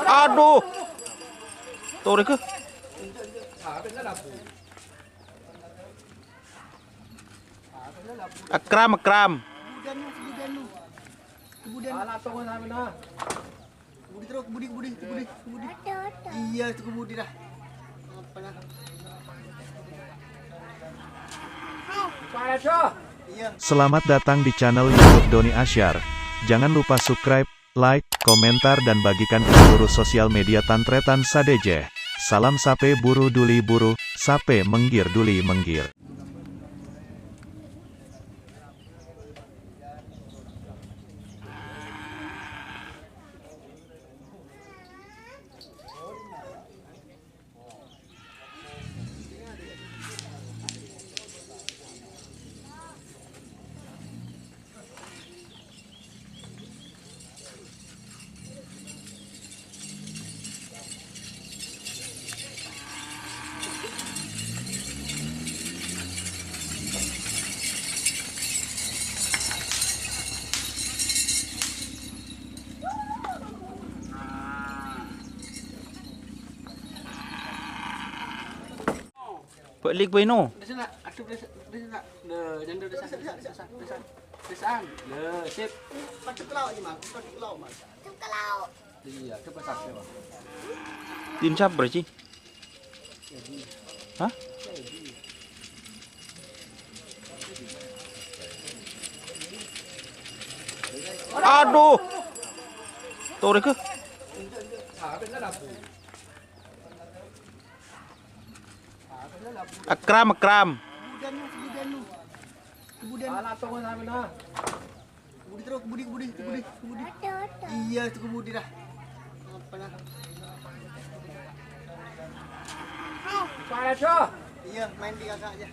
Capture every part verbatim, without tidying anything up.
Adhu. Torè, Gus. Akram, Akram. Kebudi terus, kebudi, kebudi, kebudi, kebudi. Iya, itu kebudi dah. Apa dah? Iya. Selamat datang di channel YouTube Doni Asyar. Jangan lupa subscribe, like, komentar, dan bagikan ke seluruh sosial media tan-tarètan sadhâjâ. Salam sapè buru dhuli buru, sapè mèngghir dhuli mèngghir. Bâ'li' bâi no. Desa, nak. Adhu, desa, desa, nak. Lè, nyandel desa, desa, desa, desa. Desaan. Lè, sip. Padâ ke laut, Mas. Padâ ke laut, Mas. Iya, coba saksi, Bang. Tim siapa, Bro, Ci? Hah? Adhu. Torè, Gus. Akram, Akram. Kebudi terus, kebudi, kebudi, kebudi, kebudi. Iya, itu kebudi dah. Apa dah? Iya, main di kakak aja.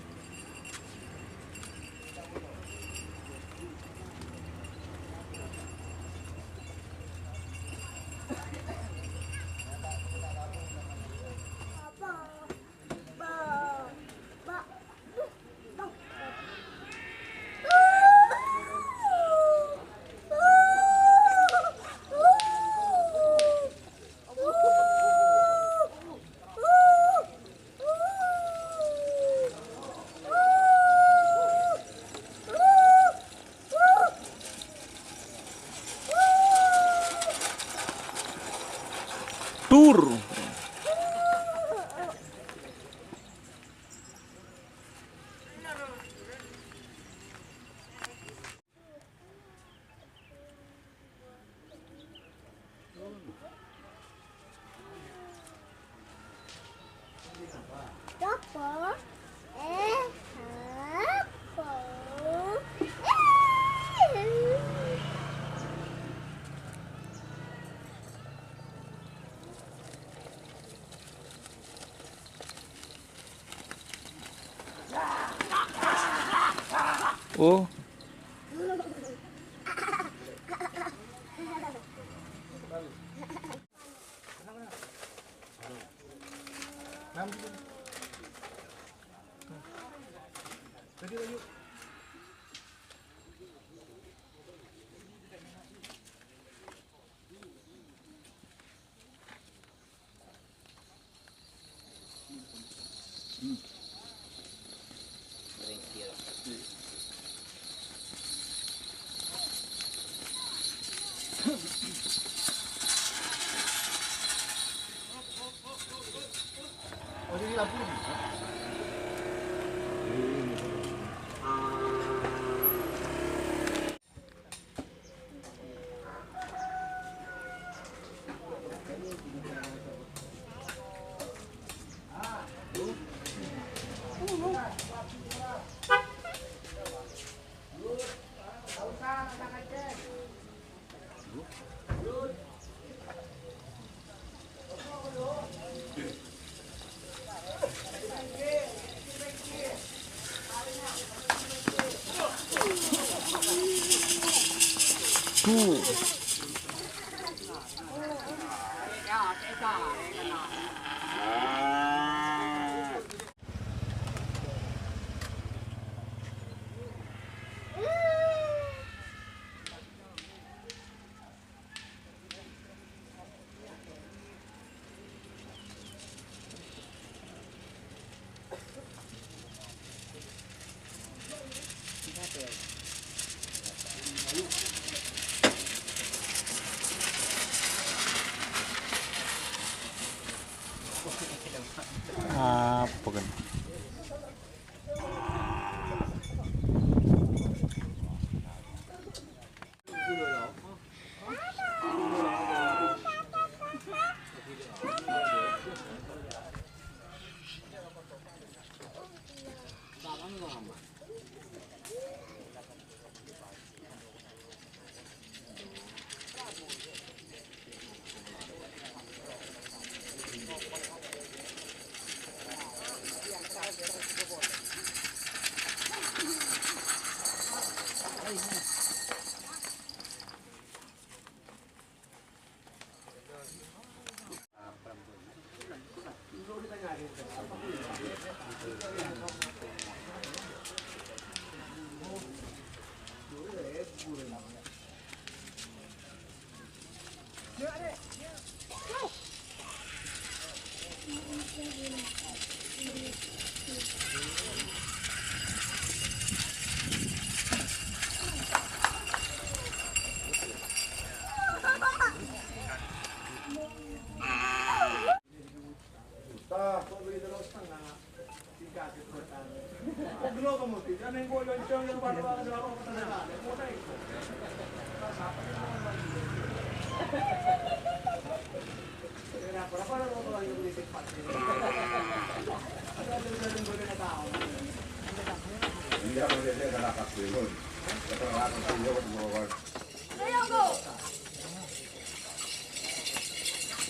Tur. Oh.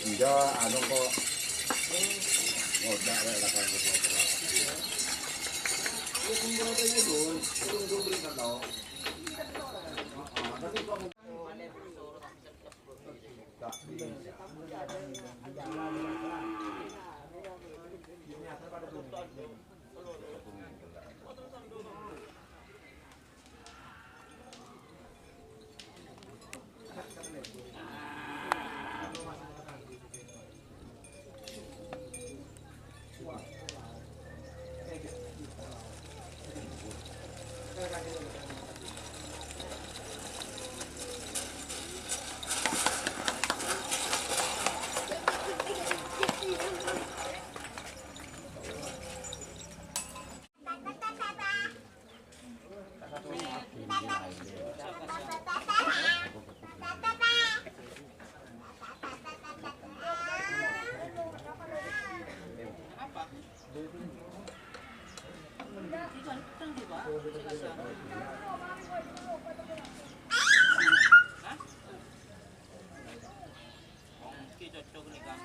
Iya, anu kok. Ngodak rek lakon. Wong iki cocok nih, Kang.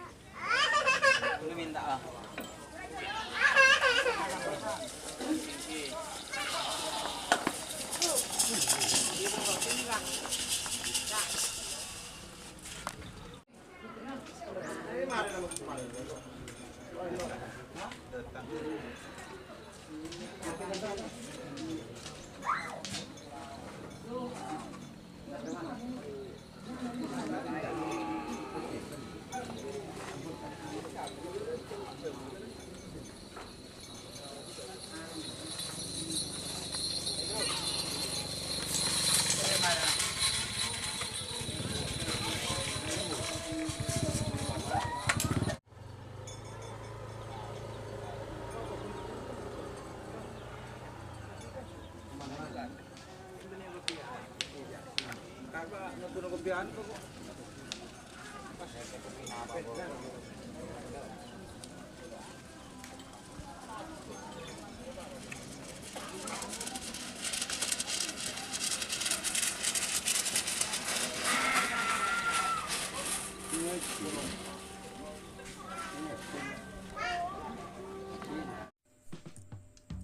Ini minta, ah. Ini.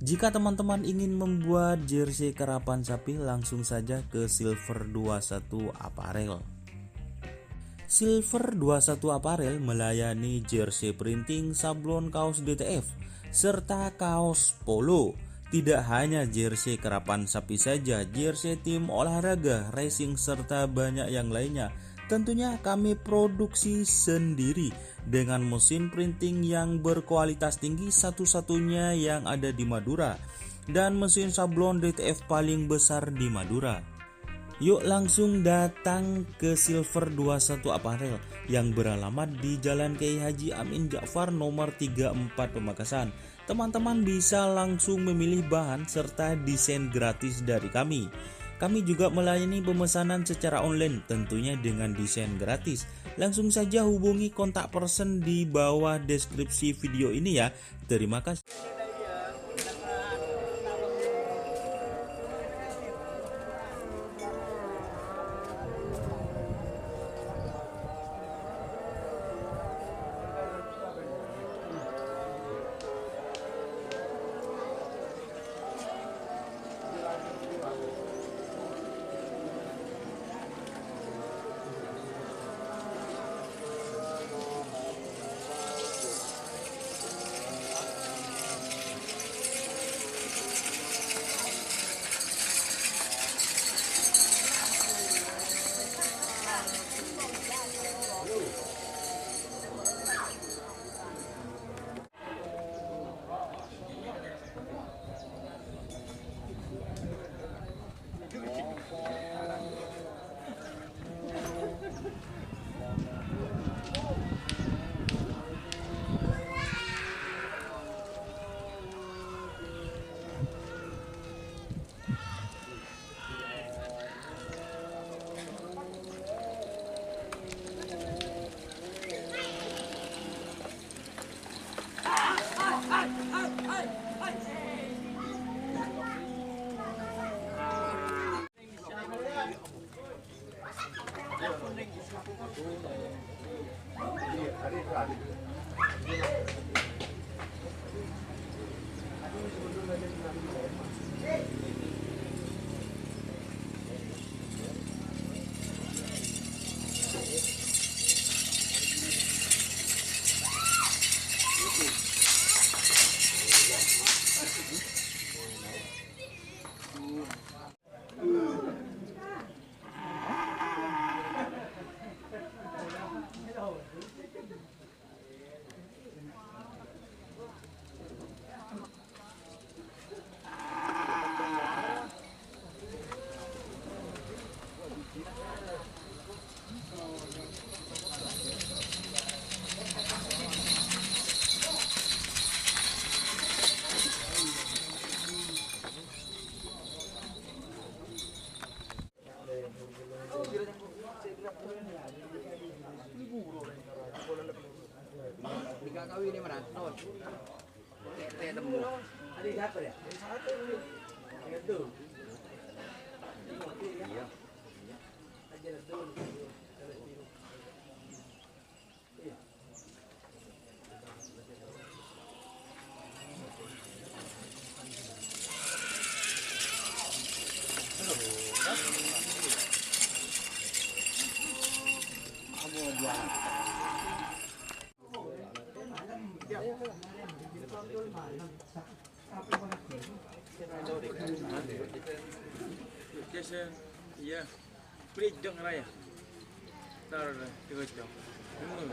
Jika teman-teman ingin membuat jersey karapan sapi, langsung saja ke Silver dua satu Apparel. Silver dua satu Apparel melayani jersey printing, sablon, kaos D T F, serta kaos polo. Tidak hanya jersey karapan sapi saja, jersey tim olahraga, racing, serta banyak yang lainnya. Tentunya kami produksi sendiri dengan mesin printing yang berkualitas tinggi, satu-satunya yang ada di Madura, dan mesin sablon D T F paling besar di Madura. Yuk langsung datang ke Silver dua satu Apparel yang beralamat di Jalan Kiai Haji Amin Ja'far nomor tiga empat Pamekasan. Teman-teman bisa langsung memilih bahan serta desain gratis dari kami. Kami juga melayani pemesanan secara online, tentunya dengan desain gratis. Langsung saja hubungi kontak person di bawah deskripsi video ini ya. Terima kasih. Iya. Beli jeng raya. Tar, tiga jam. Hmm.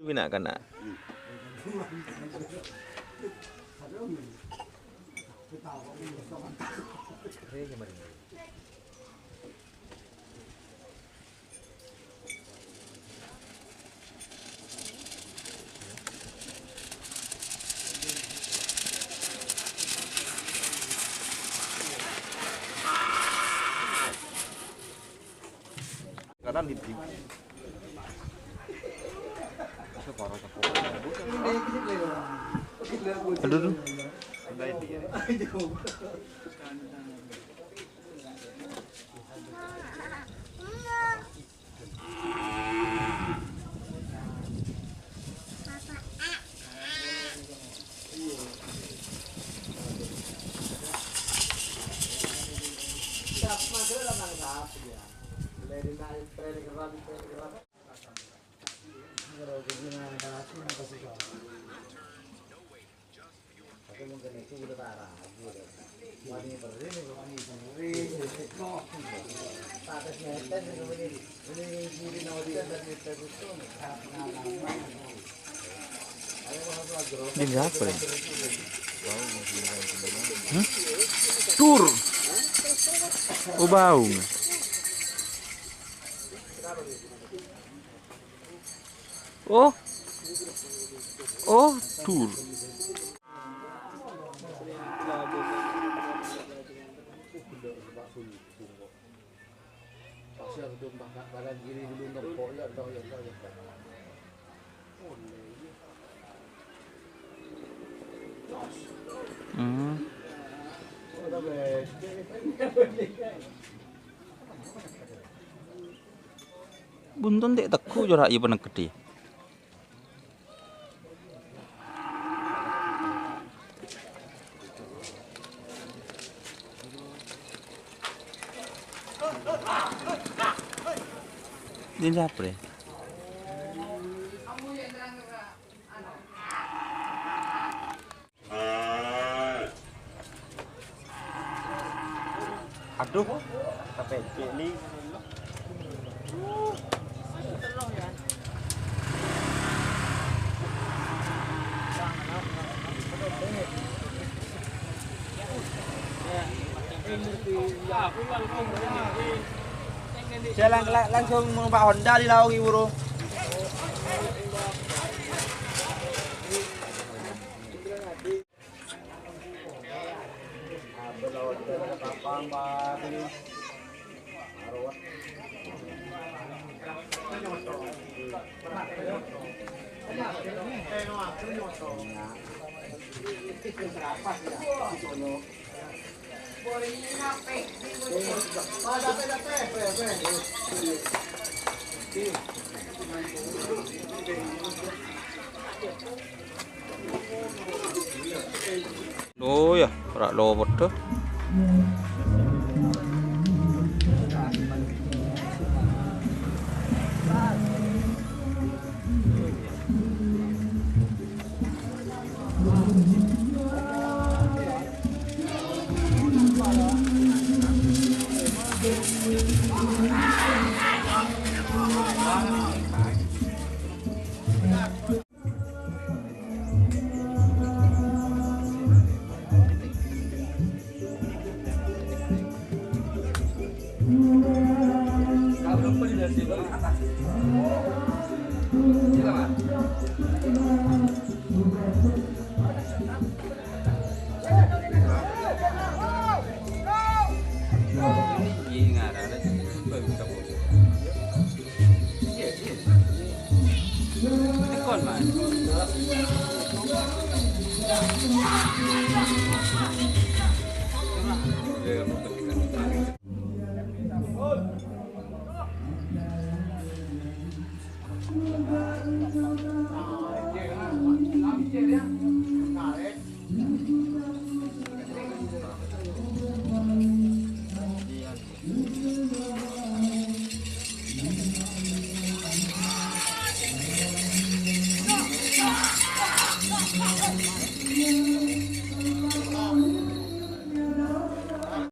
Bina kana. Kanan di, di. Aduh, aduh. Ini apa ini? Hmm? Tur. Oh, bau. Oh. Oh, tur. Hmm. Bunten te' tegghu' jârâ' iyâ panèkkedhi. Din sapre? Aduh, sampai cek li. Jalan la-, langsung numpak Honda di Laung Iwur. Oh ya, ora' lopot, do.